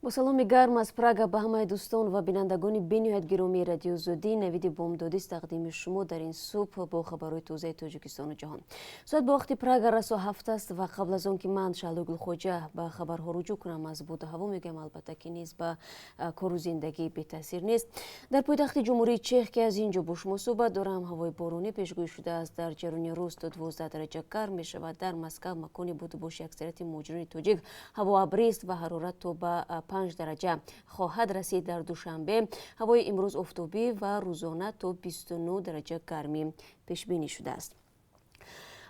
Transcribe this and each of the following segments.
Бо саломи гарм аз Прага ба ҳамаи дӯстон ва бинандагони бениҳоят гиромии Радиои Озодӣ. Навиди бомдодист тақдими шумо дар ин субҳ бо хабарҳои тозаи Тоҷикистону ҷаҳон. Соат бо вақти Прага расо 7 аст ва қабл аз он ки ман, Шаҳлои Гулхоҷа, ба хабарҳо руҷӯъ кунам, аз боду ҳаво мегӯям. Албатта ки низ ба кору зиндагӣ бетаъсир нест. Дар пойтахти Ҷумҳурии Чех, ки аз ин ҷо бо шумо суҳбат дорам, ҳавои боронӣ пешгӯӣ шудааст. Дар ҷараёни рӯз то 12 дараҷа гарм мешавад. Дар Москав, макони будубоши аксарияти муҳоҷирони тоҷик, ҳаво абрист ва ҳарорат то ба 5 дараҷа хоҳад расид. Дар Душанбе ҳавои имрӯз офтобӣ ва рӯзона то 29 дараҷа гармӣ пешбинӣ шудааст.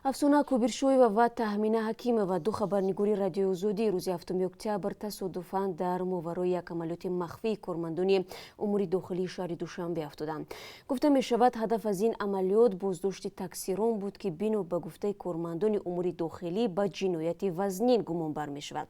Афсона Кобиршоева ва Таҳмина Ҳакимова, ду хабарнигори Радиои Озодӣ, рӯзи 7 октябр тасодуфан дар моварои як амалиёти махфии кормандони умури дохилии шаҳри Душанбе афтоданд. Гуфта мешавад, ҳадаф аз ин амалиёт боздошти таксирон буд, ки бино ба гуфтаи кормандони умури дохилӣ ба ҷинояти вазнин гумонбар мешавад.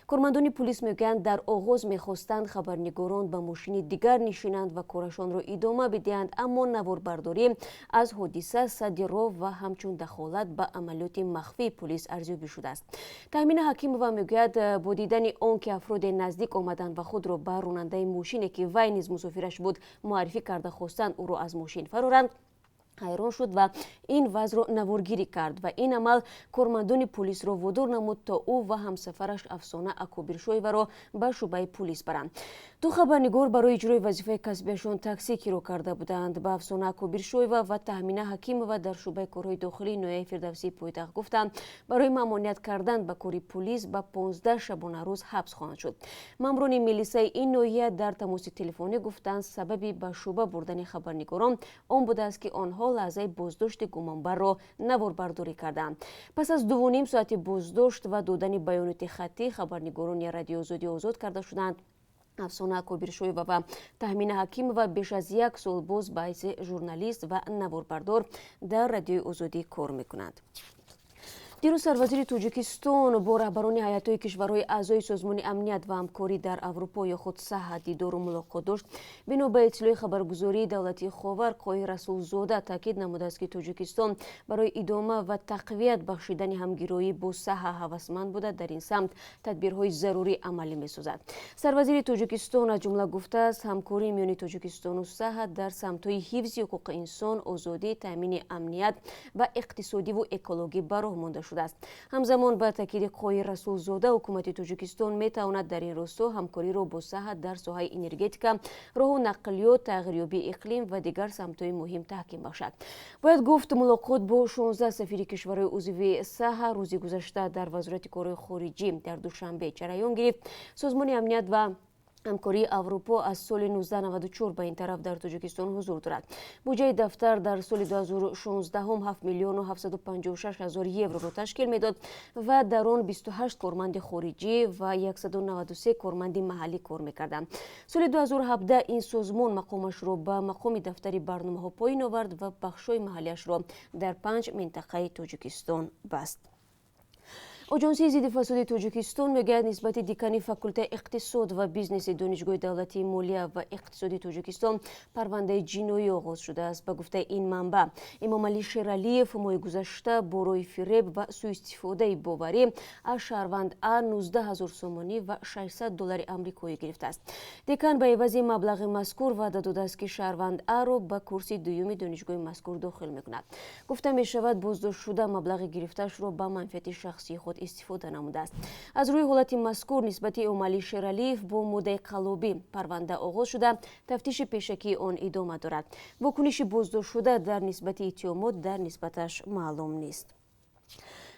Кормандони пулис мегӯянд, дар оғоз мехостанд хабарнигорон ба мошини дигар нишинанд ва корашонро идома бидиҳанд, аммо наворбардорӣ аз ҳодиса садди роҳ ва ҳамчун дахолат ба амалиёти махфии пулис арзёбӣ шудааст. Таҳмина Ҳакимова мегӯяд, бо дидани он ки афроде наздик омаданд ва худро ба ронандаи мошине, ки вай низ мусофираш буд, муаррифӣ карда, хостанд ӯро аз мошин фароранд, ҳайрон шуд ва ин вазъро наворгирӣ кард ва ин амал кормандони пулисро водор намуд, то ӯ ва ҳамсафараш Афсона Акобиршоеваро ба шӯъбаи пулис баранд. Ду хабарнигор барои иҷрои вазифаи касбиашон таксӣ киро карда буданд. Ба Афсона Акобиршоева ва Таҳмина Ҳакимова дар шӯъбаи корҳои дохилии ноҳияи Фирдавсии пойтахт гуфтанд, барои мамоният кардан ба кори пулис ба 15 шабонарӯз ҳабс хоҳанд шуд. Маъмурони милисаи ин ноҳия дар тамоси телефонӣ гуфтанд, сабаби ба шӯъба бурдани хабарнигорон он будааст, ки онҳо лаҳзаи боздошти гумонбарро наворбардорӣ карданд. Пас аз 2,5 соати боздошт ва додани баёноти хаттӣ, хабарнигорони Радиои Озодӣ озод карда шуданд. Афсона Кобиршоева ва Таҳмина Ҳакимова беш аз як сол боз ба ҳайси журналист ва наворбардор дар Радиои Озодӣ кор мекунанд. Дирӯз сарвазири Тоҷикистон бо раҳбарони ҳайатҳои кишварҳои аъзои Созмони амният ва ҳамкорӣ дар Аврупо ё худ САҲА дидору мулоқот дошт. Бино ба иттилои хабаргузории давлатии Ховар, Қоҳир Расулзода таъкид намудааст, ки Тоҷикистон барои идома ва тақвият бахшидани ҳамгироӣ бо САҲА ҳавасманд буда, дар ин самт тадбирҳои зарурӣ амалӣ месозад. Сарвазири Тоҷикистон аз ҷумла гуфтааст, ҳамкории миёни Тоҷикистону САҲА дар самтҳои ҳифзи ҳуқуқи инсон, озодӣ, таъмини амният ва иқтисодиву экологӣ ба роҳ монда шудааст. Ҳамзамон, ба таъкиди Қоҳир Расулзода, ҳукумати Тоҷикистон метавонад дар ин росто ҳамкориро бо САҲА дар соҳаи энергетика, роҳу нақлиёт, тағйирёбии иқлим ва дигар самтҳои муҳим таҳким бахшад. Бояд гуфт, мулоқот бо 16 сафири кишварҳои узви САҲА рӯзи гузашта дар Вазорати корҳои хориҷӣ дар Душанбе ҷараён гирифт. Созмони амният ва ҳамкории Аврупо аз соли 1994 ба ин тараф дар Тоҷикистон ҳузур дорад. Буҷаи дафтар дар соли 2016 7 миллиону 756 ҳазор евроро ташкил медод ва дар он 28 корманди хориҷӣ ва 193 корманди маҳаллӣ кор мекарданд. Соли 2017 ин созмон мақомашро ба мақоми дафтари барномаҳо поин овард ва бахшҳои маҳаллиашро дар панҷ минтақаи Тоҷикистон баст. Оҷонсии зидди фасоди Тоҷикистон мегӯяд, нисбати декани факултаи иқтисод ва бизнеси Донишгоҳи давлатии молия ва иқтисоди Тоҷикистон парвандаи ҷиноӣ оғоз шудааст. Ба гуфтаи ин манбаъ, Эмомалӣ Шералиев моҳи гузашта бо роҳи фиреб ва сӯистифодаи боварӣ аз шаҳрванд А 19 ҳазор сомонӣ ва 600 доллари амрикоӣ гирифтааст. Декан ба ивази маблағи мазкур ваъда додааст, ки шаҳрванд Аро ба курси дуюми донишгоҳи мазкур дохил мекунад. Гуфта мешавад, боздоштшуда маблағи гирифтаашро ба манфиати шахсии худ истифода намудааст. Аз рӯи ҳолати мазкур нисбати Эмомалӣ Шералиев бо моддаи қаллобӣ парванда оғоз шуда, тафтиши пешакии он идома дорад. Вокуниши боздоштшуда дар нисбати иттиҳомот дар нисбаташ маълум нест.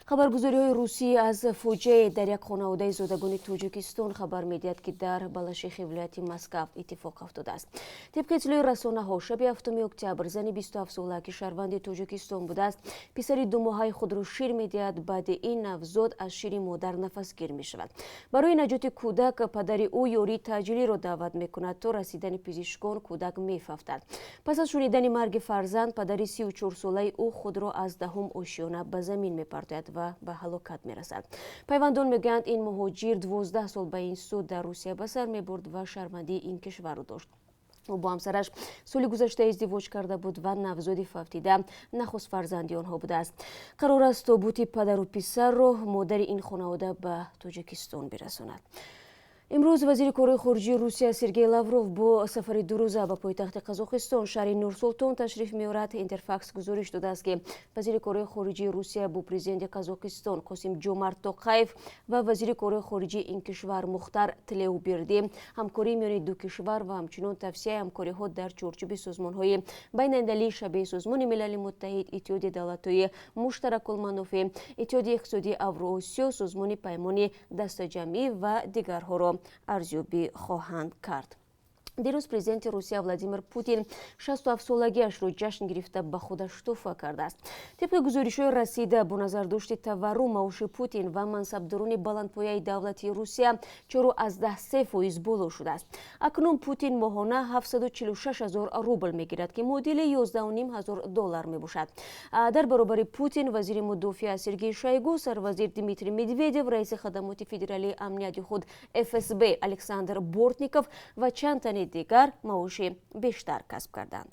Хабаргузориҳои русӣ аз фоҷиае дар як хонаводаи зодагони Тоҷикистон хабар медиҳад, ки дар Балашихи вилояти Москав иттифоқ афтодааст. Тибқи иттилои расонаҳо, шаби 7 октябр зани 27-сола, ки шаҳрванди Тоҷикистон будааст, писари 2-моҳаи худро шир медиҳад. Баъди ин навзод аз шири модар нафасгир мешавад. Барои наҷоти кӯдак падари ӯ ёрии таъҷилиро даъват мекунад. То расидани пизишкон кӯдак мефавтад. Пас аз шунидани марги фарзанд, падари 34-солаи ӯ худро аз даҳум ошёна ба замин мепартояд ва ба ҳалокат мерасад. Пайвандон мегӯянд, ин муҳоҷир 12 сол ба ин сӯ дар Русия ба сар мебурд ва шаҳрвандии ин кишварро дошт. Ӯ бо ҳамсараш соли гузашта издивоҷ карда буд ва навзоди фавтида нахуст фарзанди онҳо будааст. Қарор аст, тобути падару писарро модари ин хонавода ба Тоҷикистон бирасонад. Имрӯз вазири корҳои хориҷии Русия Сергей Лавров бо сафари дурӯза ба пойтахти Қазоқистон, шаҳри Нурсултон, ташриф меорад. Интерфакс гузориш додааст, ки вазири корҳои хориҷии Русия бо президенти Қазоқистон Қосим Ҷомарт Тоқаев ва вазири корҳои хориҷии ин кишвар Мухтар Тлеубердӣ ҳамкории миёни ду кишвар ва ҳамчунин тавсеаи ҳамкориҳо дар чорчӯби созмонҳои байналмилалии шабеҳи Созмони Милали Муттаҳид, Иттиҳоди Давлатҳои Муштаракулманофеъ, Иттиҳоди Иқтисодии Авроосиё, Созмони Паймони Дастаҷамъӣ ва дигарҳоро арзёбӣ хоҳанд кард. Дирӯз президенти Русия Владимир Путин 67-солагиашро ҷашн гирифта, ба худаш тӯҳфа кардааст. Тибқи гузоришҳои расида, бо назардошти таваррум маоши Путин ва мансабдорони баландпояи давлати Русия 4,3% боло шудааст. Акнун Путин моҳона 746 ҳазор рубл мегирад, ки муодили 11,5 ҳазор доллар мебошад. Дар баробари Путин вазири мудофиа Сергей Шойгу, сарвазир Дмитрий Медведев, раиси хадамоти федералии амнияти худ ФСБ Александр Бортников ва чанд тани дигар маоши бештар касб карданд.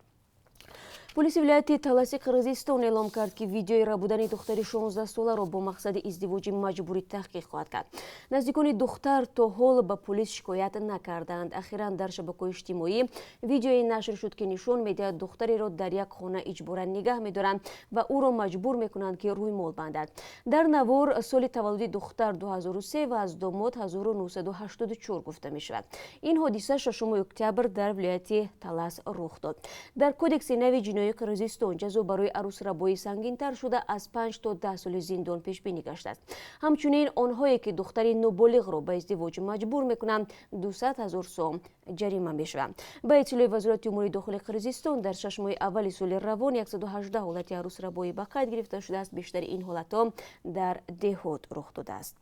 Полиси вилояти Таласи Қирғизистон эълом кард, ки видеои рабудани духтари 16-соларо бо мақсади издивоҷи маҷбурӣ таҳқиқ хоҳад кард. Наздикони духтар то ҳол ба полис шикоят накардаанд. Ахиран дар шабакаҳои иҷтимоӣ видеое нашр шуд, ки нишон медиҳад, духтареро дар як хона иҷборан нигаҳ медоранд ва ӯро маҷбур мекунанд, ки рӯймол бандад. Дар навор соли таваллуди духтар 2003 ва аз домод 1984 гуфта мешавад. Ин ҳодиса 6 октябр дар вилояти Талас рух дод. Дар кодекси нави ҷиноии Қирғизистон ҷазо барои арӯсрабоӣ сангинтар шуда, аз 5 то 10 соли зиндон пешбинӣ гаштааст. Ҳамчунин онҳое, ки духтари ноболиғро ба издивоҷ маҷбур мекунанд, 200 ҳазор сом ҷарима мешаванд. Ба иттилои Вазорати умури дохили Қирғизистон, дар 6 моҳи аввали соли равон 118 ҳолати арӯсрабоӣ ба қайд гирифта шудааст. Бештари ин ҳолатҳо дар деҳот рух додааст.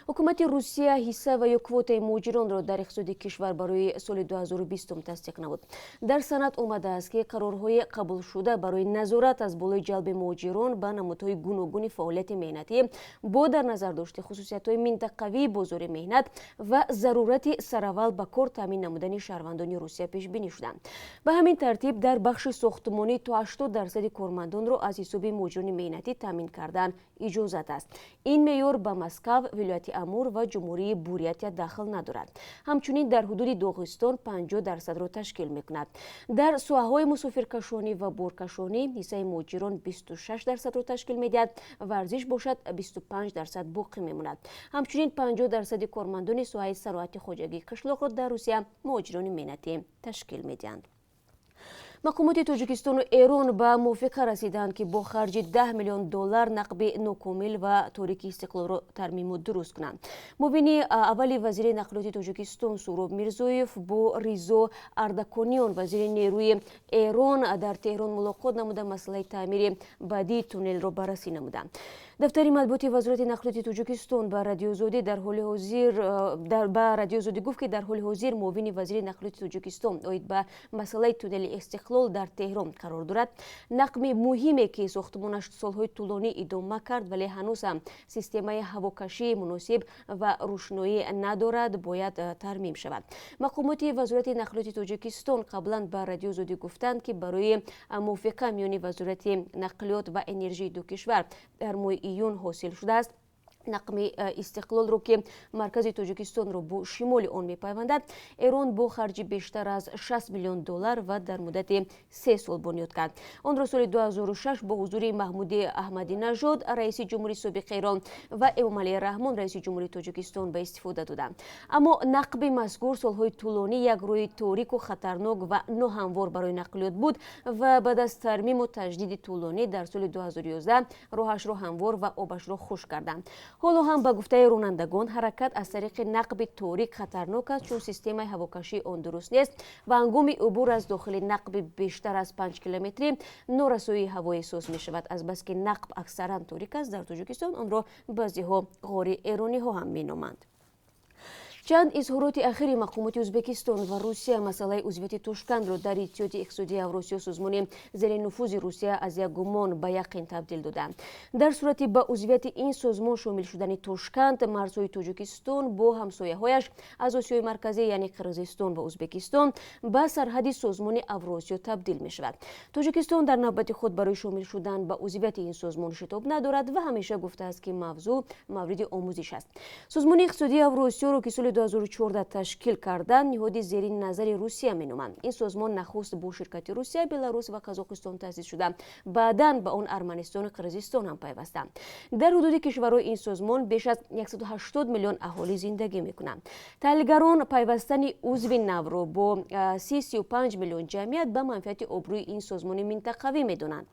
Ҳукумати Русия ҳисса ва ё квотаи муҳоҷиронро дар иқтисоди кишвар барои соли 2020 тасдиқ намуд. Дар санад омадааст, ки қарорҳои қабулшуда барои назорат аз болои ҷалби муҳоҷирон ба намудҳои гуногуни фаъолияти меҳнатӣ бо дар назар дошти хусусиятҳои минтақавии бозори меҳнат ва зарурати сараввал ба кор таъмин намудани шаҳрвандони Русия пешбинӣ шуданд. Ба ҳамин тартиб, дар бахши сохтмонӣ то 80% кормандонро аз ҳисоби муҳоҷирони меҳнатӣ таъмин кардан иҷозат аст. Ин меъёр ба Москав, вилояти Амур ва Ҷумҳурии Бурятия дахл надорад. Ҳамчунин дар ҳудуди Доғистон 50 дарсадро ташкил мекунад. Дар соҳаҳои мусофиркашонӣ ва боркашонӣ ҳиссаи муҳоҷирон 26 дарсадро ташкил медиҳад, варзиш бошад, 25% боқӣ мемонад. Ҳамчунин 50 дарсади кормандони соҳаи саноати хоҷагии қишлоқро дар Русия муҳоҷирони меҳнатӣ ташкил медиҳанд. Мақомоти Тоҷикистону Эрон ба мувофиқа расиданд, ки бо харҷи 10 миллион доллар нақби нокомил ва торики Истиқлолро тармиму дуруст кунанд. Муовини аввали вазири нақлиёти Тоҷикистон Суҳроб Мирзоев бо Ризо Ардакониён, вазири нерӯи Эрон, дар Теҳрон мулоқот намуда, масъалаи таъмири баъдии туннелро баррасӣ намуданд. Дафтари матбуоти Вазорати нақлиёти Тоҷикистон ба Радиоозодӣ гуфт, ки дар ҳоли ҳозир муовини вазири нақлиёти Тоҷикистон оид ба масъалаи туннели Истиқлол дар Теҳрон қарор дорад. Нақби муҳиме, ки сохтмонаш солҳои тӯлонӣ идома кард, вале ҳанӯз ҳам системаи ҳавокашии муносиб ва рӯшноӣ надорад, бояд тармим шавад. Мақомоти Вазорати нақлиёти Тоҷикистон қаблан ба Радиоозодӣ гуфтанд, ки барои мувофиқа миёни Вазорати нақлиёт ва энержии ду кишвар дар моҳи июн ҳосил шудааст. Нақби Истиқлолро, ки маркази Тоҷикистонро бо шимоли он мепайвандад, Эрон бо харҷи бештар аз 60 миллион доллар ва дар муддати 3 сол бунёд кард. Онро соли 2006 бо ҳузури Маҳмуди Аҳмадинажод, раиси ҷумҳури собиқи Эрон, ва Эмомалӣ Раҳмон, раиси ҷумҳури Тоҷикистон, ба истифода доданд. Аммо нақби мазкур солҳои тӯлонӣ як роҳи торику хатарнок ва ноҳамвор барои нақлиёт буд ва баъд аз тармиму таҷдиди тӯлонӣ дар соли 2011 роҳашро ҳамвор ва обашро хушк карданд. Ҳоло ҳам, ба гуфтаи ронандагон, ҳаракат аз тариқи нақби торик хатарнок аст, чун системаи ҳавокашии он дуруст нест ва ҳангоми убур аз дохили нақби бештар аз 5 километрӣ норасоии ҳаво эҳсос мешавад. Азбаски нақб аксаран торик аст, дар Тоҷикистон онро баъзеҳо ғори эрониҳо ҳам меноманд. Чанд изҳороти ахири мақомоти Ӯзбекистон ва Русия масъалаи узвияти Тошкандро дар Иттиҳоди Иқтисодии Авросиё, созмони зери нуфузи Русия, аз як гумон ба яқин табдил доданд. Дар сурати ба узвияти ин созмон шомил шудани Тошканд, марзҳои Тоҷикистон бо ҳамсояҳояш аз Осиёи Марказӣ, яъне Қирғизистон ва Ӯзбекистон, ба сарҳади созмони Авросиё табдил мешавад. Тоҷикистон дар навбати худ барои шомил шудан ба узвияти ин созмон шитоб надорад ва ҳамеша гуфтааст, ки мавзӯъ мавриди омӯзиш аст. Созмони Иқтисодии Авросиёро, ки соли 2014 ташкил карданд, ниҳоди зери назари Русия меноманд. Ин созмон нахуст бо ширкати Русия, Беларус ва Қазоқистон таъсис шуда, баъдан ба он Арманистону Қирғизистон ҳам пайвастанд. Дар ҳудуди кишварҳои ин созмон беш аз 180 миллион аҳолӣ зиндагӣ мекунанд. Таҳлилгарон пайвастани узви навро бо 35 миллион ҷамъият ба манфиати обрӯи ин созмони минтақавӣ медонанд.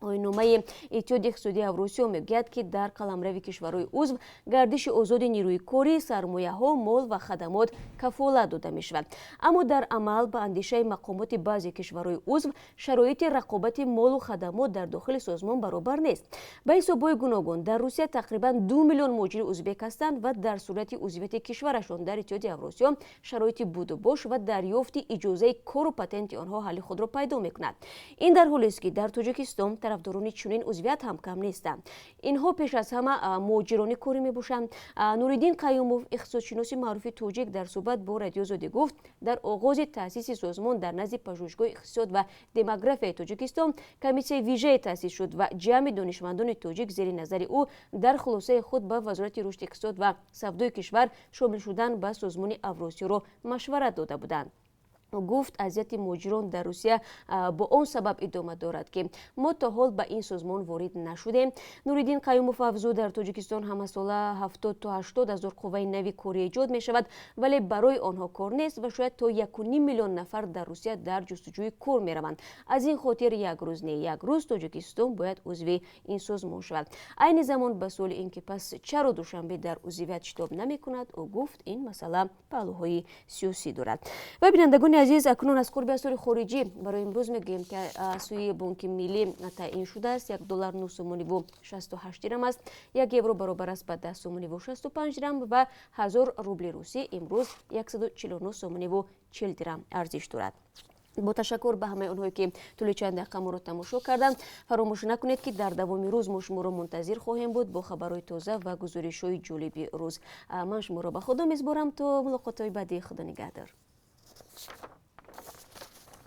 Оинномаи Иттиҳоди иқтисодии Авросиё мегӯяд, ки дар қаламрави кишварҳои узв гардиши озоди нерӯи корӣ, сармояҳо, мол ва хадамот кафолат дода мешавад. Аммо дар амал, ба андешаи мақомоти баъзе кишварҳои узв, шароити рақобати молу хадамот дар дохили созмон баробар нест. Ба ҳисобҳои гуногун, дар Русия тақрибан 2 миллион муҳоҷири узбек ҳастанд ва дар сурати узвияти кишварашон дар Иттиҳоди Авросиё шароити будубош ва дарёфти иҷозаи кору патенти онҳо ҳалли худро пайдо мекунад. Ин дар ҳолест, ки дар Тоҷикистон тарафдорони чунин узвият ҳам кам нестанд. Инҳо пеш аз ҳама муҳоҷирони корӣ мебошанд. Нуриддин Қаюмов, иқтисодшиноси маъруфи тоҷик, дар суҳбат бо Радиои Озодӣ гуфт, дар оғози таъсиси созмон дар назди Пажӯҳишгоҳи иқтисод ва демографияи Тоҷикистон комиссияи вижае таъсис шуд ва ҷамъи донишмандони тоҷик зери назари ӯ дар хулосаи худ ба Вазорати рушди иқтисод ва савдои кишвар шомил шудан ба созмони Авросиёро машварат дода буданд. Гуфт, азияти муҳоҷирон дар Русия бо он сабаб идома дорад, ки мо то ҳол ба ин созмон ворид нашудем. Нуриддин Қаюмов афзуд, дар Тоҷикистон ҳамасола 70 то 80 ҳазор қувваи нави корӣ эҷод мешавад, вале барои онҳо кор нест ва шояд то 1,5 миллион нафар дар Русия дар ҷустуҷӯи кор мераванд. Аз ин хотир як рӯз не як рӯз Тоҷикистон бояд узви ин созмон шавад. Айни замон ба суоли ин ки пас чаро Душанбе дар узвият шитоб намекунад, ӯ гуфт, ин масъала паҳлӯҳои сиёсӣ дорад. Ва, бинандагони азиз, акнун аз қурби асъори хориҷӣ барои имрӯз мегӯем, ки аз сӯи Бонки Миллӣ таъин шудааст. 1 доллар 9 сомониву 68 дирам аст, 1 евро баробар аст ба 10 сомониву 65 дирам ва 1000 рубли русӣ имрӯз 149 сомониву 40 дирам арзиш дорад. Бо ташаккур ба ҳамаи онҳое, ки тӯли чанд дақиқа моро тамошо карданд. Фаромӯш накунед, ки дар давоми рӯз мо шуморо мунтазир хоҳем буд бо хабарҳои тоза ва гузоришҳои ҷолиби рӯз. Ман шуморо ба Худо месборам. То мулоқотҳои баъдӣ, Худо нигаҳдор.